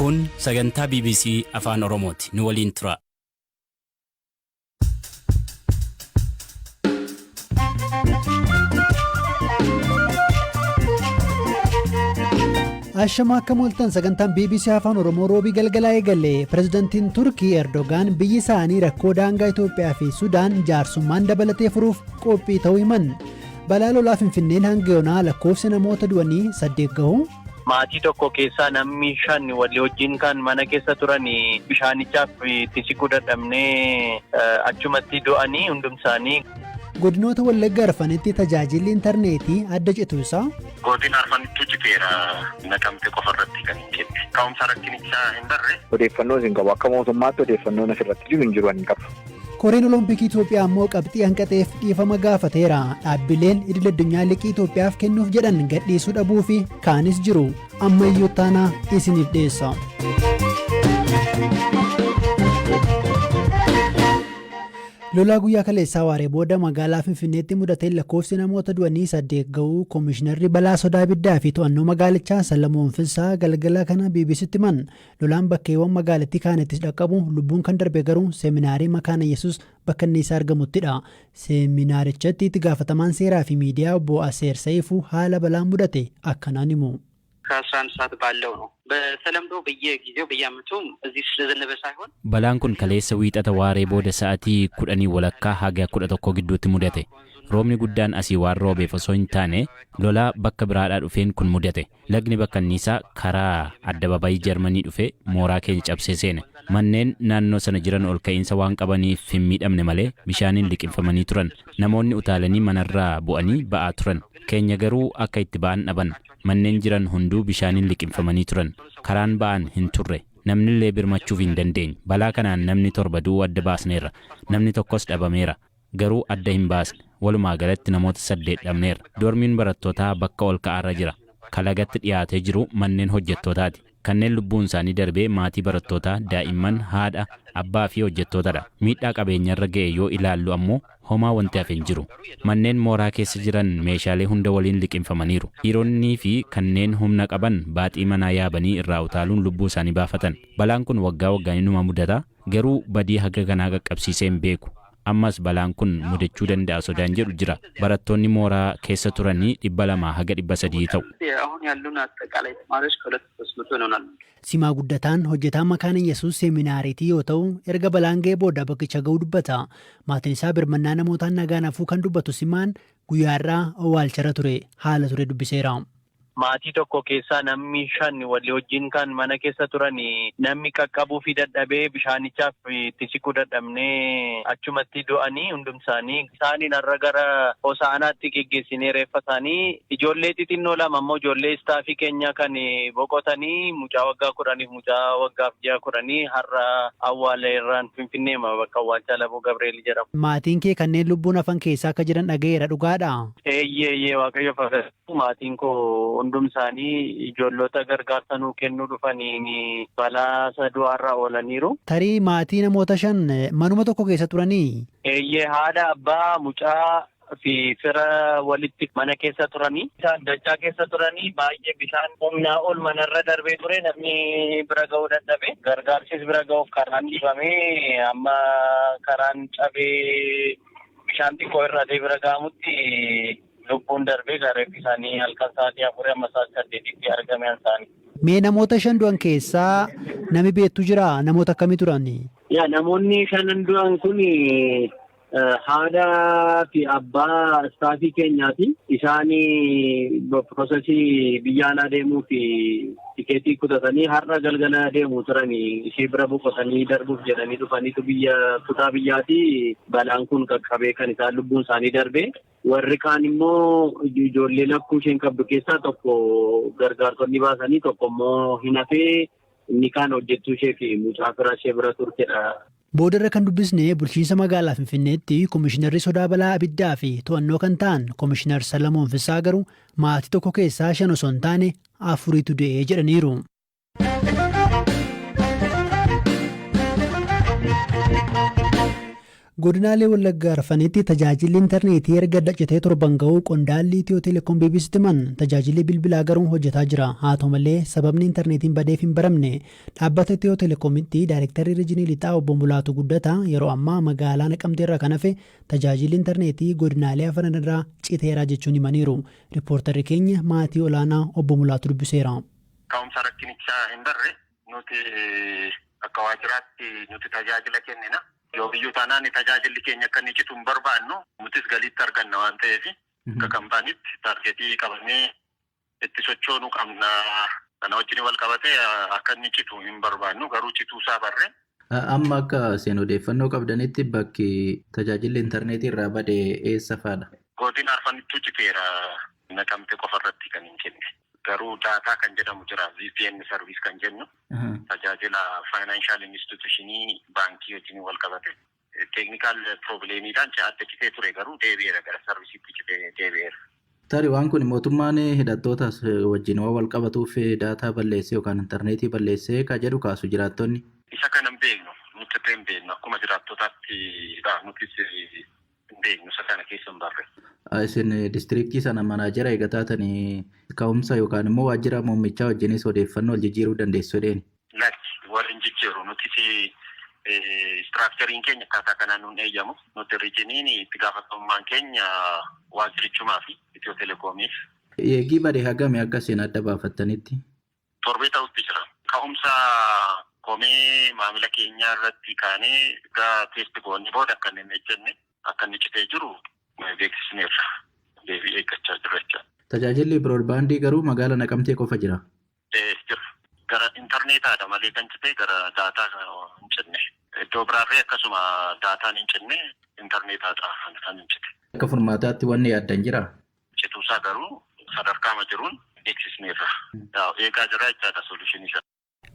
Kun sagantaa bbc Afaan Oromooti. Nu waliin turaa. Ashama akkam ooltan sagantaan BBC Afaan Oromoo roobii galgalaa eegale. Pireezidantiin Turkii Erdogaan biyyi isaanii rakkoo daangaa Itoophiyaa fi Sudaan jaarsummaan dabalatee furuuf qophii ta'uu himan. Balaa lolaa Finfinneen hanga yoonaa lakkoofsi namoota du'anii 8 gahu. Maatii tokko keessaa namni 5 walii wajjin kan mana keessa turan bishaanichaaf itti siquu dadhabnee achumatti du'anii hundumsaanii. Godinoota Wallagga arfanitti tajaajilli intarneetii adda cituu isaa. Godina arfanittuu citeera Naqamte qofa irratti kan hin cinne. Ka'umsa rakkinichaa hin barre. Odeeffannoo isin qabu akka mootummaatti odeeffannoon asirratti jiru hin jiru ani hin qabu. Koreen Olompikii Itoophiyaa ammoo qabxii hanqateef dhiifama gaafateera. Dhaabbileen idil addunyaa liqii Itoophiyaaf kennuuf jedhan gadhiisuu dhabuu fi kaanis jiru. Ammayyuu taanaa isiniif dhiyeessa. Lolaa guyyaa kaleessaa waaree booda magaalaa Finfinneetti mudateen lakkoofsi namoota du'anii 8 ga'uu Komishinarri Balaa Sodaa Ibiddaa fi To'annoo Magaalichaa Salamoon Fissaa galgala kana BBCtti himan. Lolaan bakkeewwan magaalattii kaanittis dhaqqabu lubbuun kan darbe garuu Seeminaarii Makaana Yesuus bakka inni isaa argamuttidha. Seeminaarichatti itti gaafatamaan seeraa fi miidiyaa obbo Aseer Sayifuu haala balaan mudate akkanaan himu. ከአስራ አንድ ሰዓት ባለው ነው። በተለምዶ በየጊዜው በየአመቱ እዚህ ስለዘነበ ሳይሆን Balaan kun kaleessa Wiixata waaree booda sa'atii kudhanii walakkaa haga 11 gidduutti mudate. Roobni guddaan asii waan roobeef osoo hin taane lolaa bakka biraadhaa dhufeen kun mudate. Lagni Bakkanniisaa karaa addababayii Jarmanii dhufe mooraa keenya cabsee seene. Manneen naannoo sana jiran ol ka'iinsa waan qabaniif hin miidhamne malee bishaaniin liqimfamanii turan. Namoonni utaalanii manarraa bu'anii ba'aa turan. Keenya garuu akka itti ba'an dhaban. Manneen jiran hunduu bishaaniin liqimfamanii turan. Karaan ba'an hin turre. Namnillee birmachuuf hin dandeenye. Balaa kanaan namni 7 du'uu adda baasneerra. Namni tokkos dhabameera. Garuu adda hin baasne. Walumaa galatti namoota 8 dhabneerra. Doormiin barattootaa bakka ol ka'aarra jira. Ka lagatti dhiyaatee jiru manneen hojjettootaati. Kanneen lubbuun isaanii darbe maatii barattootaa, daa'imman, haadha, abbaa fi hojjettootadha. Miidhaa qabeenyarra ga'e yoo ilaallu ammoo homaa wanti hafe hin jiru. Manneen mooraa keessa jiran meeshaalee hunda waliin liqimfamaniiru. Dhiironnii fi kanneen humna qaban baaxii manaa yaabanii irraa utaaluun lubbuu isaanii baafatan. Balaan kun waggaa waggaan inuma mudata, garuu badii haga kanaa qaqqabsiisee hin beeku. Ammas balaan kun mudachuu danda'a sodaan jedhu jira. Barattoonni mooraa keessa turanii 200 haga 300 ta'u. Simaa Guddataan hojjetaa Makaana Yesuus Seeminaariitii yoo ta'u, erga balaan ga'ee booda bakkicha ga'uu dubbata. Maatiin isaa birmannaa namootaan nagaan hafuu kan dubbatu Simaan, guyyaa har'aa owwaalcharra ture haala ture dubbiseera. Maatii tokko keessaa namni 5 walii wajjin kan mana keessa turan namni qaqqabuufii dadhabee bishaanichaaf itti siquu dadhabnee achumatti du'anii hundumsaanii. Isaaniin har'a gara Hosaa'anaatti geggeessinee reeffa isaanii ijoollee xixinnoo 2 ammoo ijoollee istaafii keenyaa kan boqotanii mucaa waggaa 10f mucaa waggaaf ji'a kudhanii har'a awwaaleerraan Finfinneema bakka awwaalchaa Laboo Gabreel jedhamu. Maatiin kee kanneen lubbuun hafan keessa akka jiran dhaga'eera dhugaadhaa? Eeyyee eeyyee Waaqayyoof haa galatu. Maatiin koo hundum isaanii ijoollota gargaarsa nuu kennuu dhufaniin balaa isa du'aarraa oolaniiru. Tarii maatii namoota 5 manuma tokko keessa turanii? Eeyyee haadha, abbaa, mucaa fi fira walitti mana keessa turanii. Isaan dachaa keessa turanii baay'ee bishaan humnaa ol manarra darbee ture namni bira ga'uu dadhabe. Gargaarsis bira ga'uuf karaan dhiibamee amma karaan cabee bishaan xiqqoo hir'atee bira ga'amutti lubbuun darbee egaa reeffi isaanii halkan sa'aatii afurii amma sa'aatii saddeetitti argame an isaanii. Mee namoota 5 du'an keessaa nami beettu jiraa? Namoota akkamii turan? Yaa namoonni shanan du'an kun haadha fi abbaa istaafii keenyaati. Isaan piroosesii biyya alaa deemuuf tikeetii kutatanii har'a galgala deemu turan ishee bira boqotanii darbuuf jedhanii dhufaniitu biyya kutaa biyyaati balaan kun qaqqabee kan isaan lubbuun isaanii darbe. Warri kaan immoo ijoollee lakkuu isheen qabdu keessaa tokko gargaartonni baasanii tokko immoo hin hafee inni kaan hojjettuu ishee fi mucaa fira ishee bira turtedha. Boodarra kan dubbisne bulchiinsa magaalaa Finfinneetti komishinarri sodaa balaa abiddaa fi to'annoo kan ta'an komishinar Salamoon Fissaa garuu maatii tokko keessaa 5 osoo hin taane afuritu du'e jedhaniiru. Godinaalee Wallaggaa arfanitti tajaajilli intarneetii erga citee torban ga'uu qondaalli Itiyoo Telekoom BBCtti himan. Tajaajilli bilbilaa garuu hojjetaa jira. Haa ta'u malee, sababni intarneetiin badeef hin baramne. Dhaabbata Itiyoo Telekoomitti daayirektarri riijinii lixaa obbo Mulaatu Guddataa yeroo ammaa magaalaa Naqamteerraa kan hafe tajaajilli intarneetii godinaalee afran irraa citeera jechuun himaniiru. Riippoortarri keenya maatii olaanaa obbo Mulaatu dubbiseera. Ka'umsa rakkinichaa hin barre. Nuti akka waajjiraatti nuti tajaajila kennina. Yoo biyyuu taanaan tajaajilli keenya akka inni citu hin barbaannu. Nutis galiitti arganna waan ta'eef, akka kaampaaniitti target qabannee itti sochoonuu qabna. Kana wajjin wal qabatee akka inni citu hin barbaannu, garuu cituusaa barre. Amma akka isin odeeffannoo qabdanitti bakki tajaajilli intarneetii irraa bade eessa fa'aadha? Godina arfanittuu citeera. Naqamte qofa irratti kan hin kenne. Garuu daataa kan jedhamu jira. VPN service kan jennu. Tajaajila financial institutionii, baankii wajjin wal qabate. Technical problemiidhaan adda citee ture, garuu deebi'eera, gara serviceiitti citee deebi'eera. Tarii waan kun mootummaan hidhattoota wajjin waan wal qabatuuf daataa balleessee yookaan intarneetii balleessee ka jedhu kaasu jiraattonni. Isa kana hin beeknu. Nuti illee hin beeknu. Akkuma jiraattotaatti nutis hin beeknu, isa kana keessa hin barre. Isin districtii sana manager eega taatanii ka'umsa yookaan immoo waajjira muummichaa wajjinis odeeffannoo wal jijjiiruu dandeessu jedheeni. Lakki, wal hin jijjiiru. Nutis structureiin keenya akkaataa kanaan nuun eeyyamu. Nuti regioniin itti gaafatamummaan keenya waajjirichumaa fi Itiyoo Telekoomiif. Eegii bade hagame akka isin adda baafattanitti? Torbee ta'utti jira. Ka'umsa komee maamila keenyaa irratti kaanee egaa test goonee booda akka inni hin ejjenne, akka inni citee jiru beeksisneerra. Deebii eeggachaa jirra jechuudha. Tajaajilli broadbandii garuu magaala Naqamtee qofa jira. Jira. Gara intarneetaadha malee kan citee gara daataa hin cinne. Iddoo biraarree akkasuma daataan hin cinne, intarneetaadha kan hin cite. Akka furmaataatti wanni yaaddan jira? Cituusaa garuu sadarkaama jiruun beeksisneerra. Eegaa jira jechaadha solutionii isaa.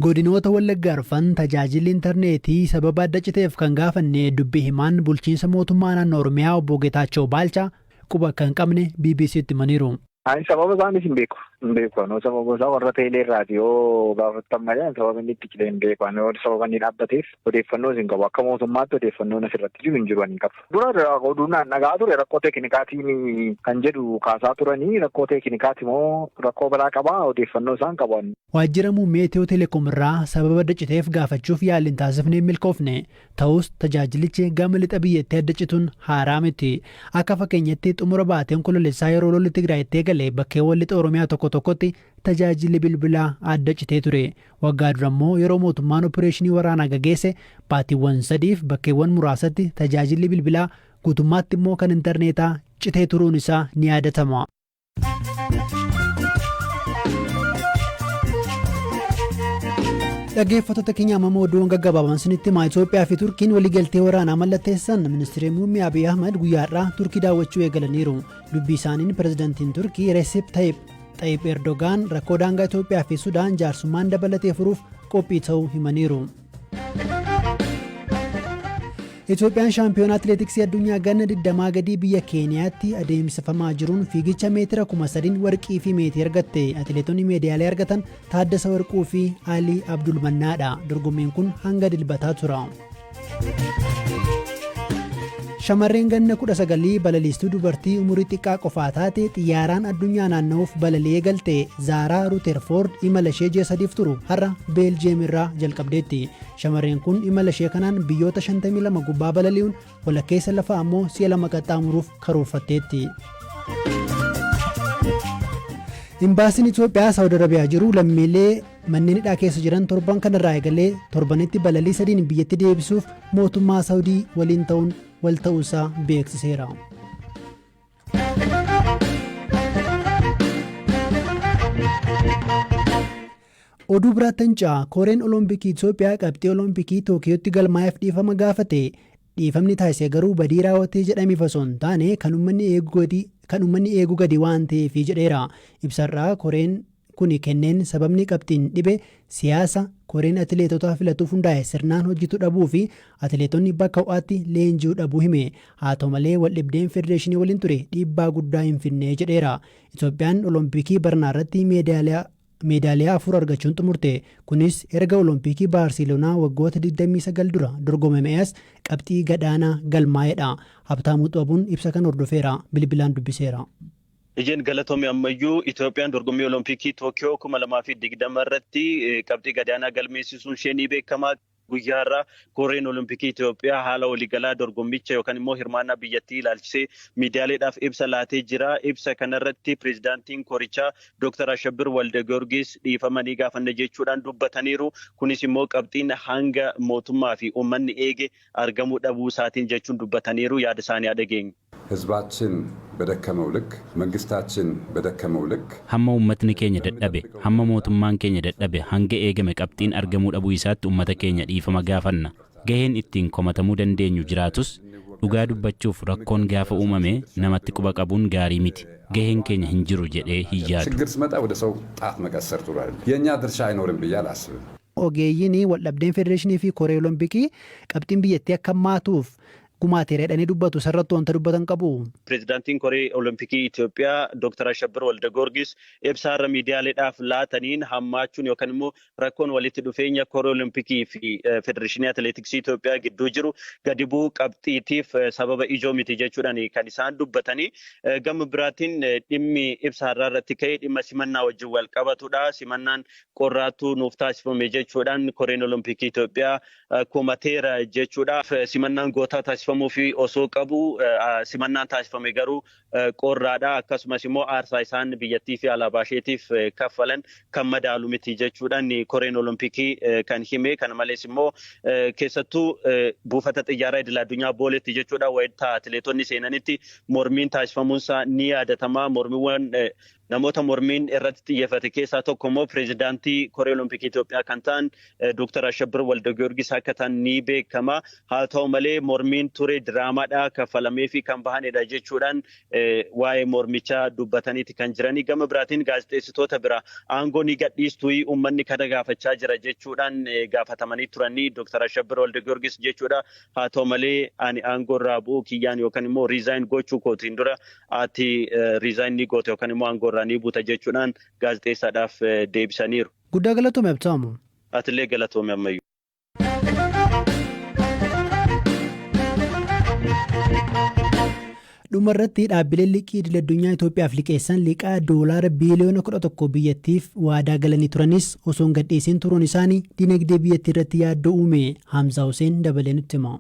Godinoota Wallaggaa arfan tajaajilli intarneetii sababa adda citeef kan gaafanne dubbii himaan bulchiinsa mootummaa naannoo Oromiyaa obbo Geetaachoo Baalchaa quba akka hin qabne BBCtti himaniiru. Ani sababa isaanis hin beeku. Hin beeku. Anoo sababa isaa warra teelee irraati yoo gaafattan malee sababa inni itti cite hin beeku. Ani sababa inni dhaabbateef odeeffannoo hin qabu. Akka mootummaatti odeeffannoon asirratti jiru hin jiru, ani hin qabu. Dura oduun dhagaa ture rakkoo teeknikaatiin kan jedhu kaasaa turanii. Rakkoo teeknikaati moo rakkoo biraa qabaa, odeeffannoo isaan qabu. Waajjira muummee Itiyoo Telekoom irraa sababa adda citeef gaafachuuf yaaliin taasifnee hin milkoofne. Ta'us tajaajilichi gama lixa biyyattii adda cituun haaraa miti. Akka fakkeenyatti, xumura baatii Onkoloolessaa yeroo lolli Tigraayitti eegale bakkeewwan lixa Oromiyaa tokko tokkotti tajaajilli bilbilaa adda citee ture. Waggaa dura immoo yeroo mootummaan opereeshinii waraanaa gageesse baatiiwwan 3f bakkeewwan muraasatti tajaajilli bilbilaa, guutummaatti immoo kan intarneetaa citee turuun isaa ni yaadatama. Dhaggeeffattoota keenya, amma oduuwwan gaggabaaban sinitti himaa. Itoophiyaa fi Turkiin waliigaltee waraanaa mallatteessan. Ministeerri muummee Abiy Ahmad guyyaa har'aa Turkii daawwachuu eegalaniiru. Dubbii isaaniin pirezidantiin Turkii Reesip Tayyip Erdogaan rakkoo daangaa Itoophiyaa fi Sudaan jaarsummaan dabalatee furuuf qophii ta'uu himaniiru. Itoophiyaan shaampiyoona atileetiksii addunyaa ganna 20 gadii biyya Keeniyaatti adeemsifamaa jiruun fiigicha meetira 3000n warqii fi meetii argatte. Atileetonni meedaaliyaa argatan Taaddasa Warquu fi Alii Abdulmannaadha. Dorgommiin kun hanga Dilbataa tura. Shamarreen ganna 19 balaliistuu dubartii umurii xiqqaa qofaa taate xiyyaaraan addunyaa naanna'uuf balali'ee galte Zaaraa Ruuterfoord imala ishee ji'a 3f turu har'a Beeljiyeem irraa jalqabdeetti. Shamarreen kun imala ishee kanaan biyyoota 52 gubbaa balali'uun walakkeessa lafaa ammoo si'a lama qaxxaamuruuf karoorfatteetti. Imbaasiin Itoophiyaa Saawud Arabiyaa jiru lammiilee manneen hidhaa keessa jiran torban kanarraa eegalee torbanitti balalii sadiin biyyatti deebisuuf mootummaa Saawudii waliin ta'uun wal ta'uusaa beeksiseera. Oduu biraatti ce'a. Koreen Olompikii Itoophiyaa qabxii Olompikii Tookiyootti galmaa'eef dhiifama gaafate. Dhiifamni taasise garuu badii raawwatee jedhameef osoo hin taane kan uummanni eeguu gadi waan ta'eef jedheera. Ibsarraa koreen kuni kenneen sababni qabxiin dhibe siyaasa koreen atileetota filatuuf hundaa'e sirnaan hojjetu dhabuu fi atileetonni bakka ho'aatti leenji'uu dhabuu hime. Haa ta'u malee, waldhibdeen federeeshinii waliin ture dhiibbaa guddaa hin finne jedheera. Itoophiyaan Olompikii barnaa irratti meedaaliyaa Meedaaliyaa afur argachuun xumurte. Kunis erga Olompikii Baarseloonaa waggoota 29 dura dorgomame as qabxii gadaanaa galmaa'edha. Habtaamuu Xabuun ibsa kan hordofeera, bilbilaan dubbiseera. Ijeen, galatoomii. Ammayyuu Itoophiyaan dorgommii Olompikii Tookiyoo 2020 irratti qabxii gadaanaa galmeessisuun ishee ni beekama. Guyyaa har'aa Koreen Olompikii Itoophiyaa haala waliigalaa dorgommicha yookaan immoo hirmaannaa biyyattii ilaalchisee miidiyaaleedhaaf ibsa laatee jira. Ibsa kanarratti pireezidaantiin korichaa Dr. Ashabbir Walde Giyoorgis dhiifama ni gaafanna jechuudhaan dubbataniiru. Kunis immoo qabxiin hanga mootummaa fi uummanni eege argamuu dhabuu isaatiin jechuun dubbataniiru. Yaada isaanii haa dhageenyu. ህዝባችን በደከመው ልክ፣ መንግስታችን በደከመው ልክ Hamma uummatni keenya dadhabe, hamma mootummaan keenya dadhabe, hanga eegame qabxiin argamuu dhabuu isaatti uummata keenya dhiifama gaafanna. Gaheen ittiin komatamuu dandeenyu jiraatus, dhugaa dubbachuuf rakkoon gaafa uumame namatti quba qabuun gaarii miti. Gaheen keenya hin jiru jedhee hin yaadu. ችግር ሲመጣ ወደ ሰው ጣት መቀሰር ጥሩ አይደለም። የእኛ ድርሻ አይኖርም ብዬ አላስብም። Ogeeyyiin waldhabdeen federeeshinii fi koree olompikii qabxiin biyyattii akka hammaatuuf gumaateera jedhanii dubbatu, sarratti wanta dubbatan qabu. Pireezidaantiin Koree Olompikii Itoophiyaa Dr. Ashabbir Walde Giyoorgis ibsa har'a miidiyaaleedhaaf laataniin, hammaachuun yookaan immoo rakkoon walitti dhufeenya Koree Olompikii fi Federeeshinii Atileetiksii Itoophiyaa gidduu jiru gadi bu'uu qabxiitiif sababa ijoo miti jechuudhaan kan isaan dubbatanii. Gama biraatiin dhimmi ibsa har'aa irratti ka'e dhimma simannaa wajjin wal qabatudha. Simannaan qorraatu nuuf taasifame jechuudhaan Koreen Olompikii Itoophiyaa komateera jechuudha. Simannaan gootaa taasifamuu fi osoo qabu simannaan taasifame garuu qorraadha. Akkasumas immoo aarsaa isaan biyyattii fi alaabaa isheetiif kaffalan kan madaalu miti jechuudhaan Koreen Olompikii kan hime. Kana malees immoo keessattuu buufata xiyyaaraa idil addunyaa Booleetti jechuudha, wayita atileetonni seenanitti mormiin taasifamuunsaa ni yaadatama. Mormiiwwan namoota mormiin irratti xiyyeeffate keessaa tokko immoo pireezidaantii Koree Olompikii Itoophiyaa kan ta'an Dooktar Ashabbir Walde Giyoorgis akka ta'an ni beekama. Haa ta'u malee, mormiin ture diraamaadha, kaffalamee fi kan bahanidha jechuudhaan waa'ee mormichaa dubbataniiti kan jiranii. Gama biraatiin gaazexeessitoota bira aangoo ni gadhiistuu, uummanni kana gaafachaa jira jechuudhaan gaafatamanii turanii Dooktar Ashabbir Walde Giyoorgis jechuudha. Haa ta'u malee, ani aangoo irraa bu'uu kiyyaan yookaan immoo resign gochuu kootiin dura ati resign ni goote yookaan immoo aangoo irraa ni buuta jechuudhaan gaazexeessaadhaaf deebisaniiru. Guddaa galatoome, Abtaamu. Atillee galatoome, ammayyuu. Dhuma irratti, dhaabbileen liqii idil addunyaa Itoophiyaaf liqeessan liqaa doolaara biiliyoona 11 biyyattiif waadaa galanii turanis osoo hin gadhiisin turuun isaanii dinagdee biyyattii irratti yaaddoo uume. Hamzaa Hussein dabalee nutti hima.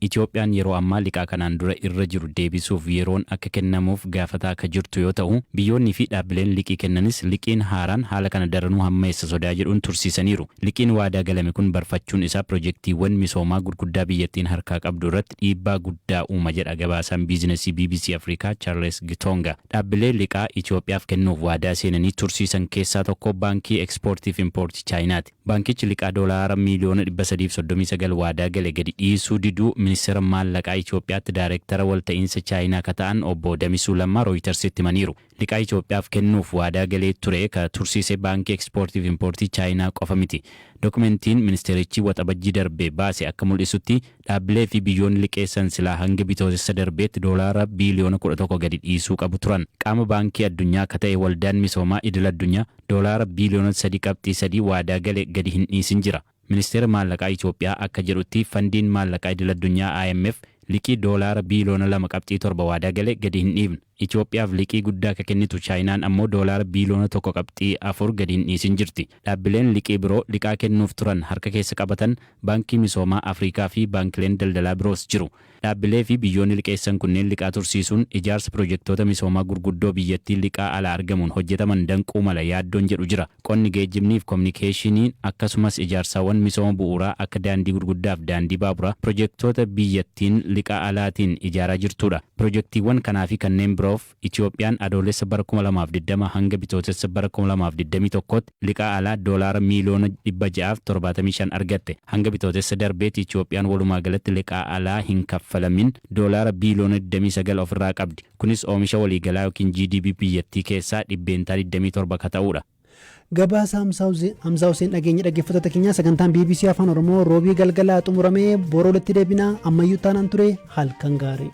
Itoophiyaan yeroo ammaa liqaa kanaan dura irra jiru deebisuuf yeroon akka kennamuuf gaafataa akka jirtu yoo ta'u, biyyoonni fi dhaabbileen liqii kennanis liqiin haaraan haala kana daranuu hammeessa sodaa jedhuun tursiisaniiru. Liqiin waadaa galame kun barfachuun isaa pirojektiiwwan misoomaa gurguddaa biyyattiin harkaa qabdu irratti dhiibbaa guddaa uuma jedha gabaasaan biizinasii BBC Afrikaa Charles Gitonga. Dhaabbilee liqaa Itoophiyaaf kennuuf waadaa seenanii tursiisan keessaa tokko Baankii Ekspoortii fi Impoortii Chaayinaati. Baankichi liqaa doolaara miiliyoona 339 waadaa gale gadi dhiisuu diduu Ministeera Maallaqaa Itoophiyaatti Daayireektara walta'iinsa Chaayinaa ka ta'an obbo Damisuu Lammaa Rooyitersitti himaniiru. Liqaa Itoophiyaaf kennuuf waadaa galee ture ka tursiise Baankii Ekspoortii fi Impoortii Chaayinaa qofa miti. Dokumentiin ministeerichi Waxabajjii darbee baase akka mul'isutti, dhaabbilee fi biyyoonni liqeessan silaa hanga Bitootessa darbeetti doolaara biiliyoona 11 gadi dhiisuu qabu turan. Qaama Baankii Addunyaa akka ta'e Waldaan Misoomaa Idil Addunyaa doolaara biiliyoona 3.3 waadaa gale gadi hin dhiisin jira. Ministeera Maallaqaa Itoophiyaa akka jedhutti, Fandiin Maallaqaa Idil Addunyaa IMF liqii doolaara biiliyoona 2.7 waadaa gale gadi hin dhiifne. Itoophiyaaf liqii guddaa akka kennitu Chaayinaan ammoo doolaara biiliyoona 1.4 gadi hin dhiisin jirti. Dhaabbileen liqii biroo liqaa kennuuf turan harka keessa qabatan Baankii Misoomaa Afrikaa fi baankileen daldalaa biroos jiru. Dhaabbilee fi biyyoonni liqeessan kunneen liqaa tursiisuun ijaarsa pirojektoota misoomaa gurguddoo biyyattii liqaa alaa argamuun hojjetaman danquu mala yaaddoon jedhu jira. Qonni, geejjibnii fi kominikeeshiniin akkasumas ijaarsaawwan misooma bu'uuraa akka daandii gurguddaa fi daandii baaburaa pirojektoota biyyattiin liqaa alaatiin ijaaraa jirtudha. Pirojektiiwwan kanaa fi kanneen biroof Itoophiyaan Adoolessa bara 2020 hanga Bitootessa bara 2021tti liqaa alaa doolaara miiliyoona 675 argatte. Hanga Bitootessa darbeetti Itoophiyaan walumaa galatti liqaa alaa hin kaffalamin doolaara biiliyoona 29 ofirraa qabdi. Kunis oomisha waliigalaa yookiin GDP biyyattii keessaa 27% ka ta'udha. Gabaasa Hamzaa Hussein dhageenya. Dhaggeeffattoota keenyaa, sagantaan BBC Afaan Oromoo Roobii galgalaa xumuramee boroo walitti deebinaa. Ammayyuu taanaan ture, halkan gaarii.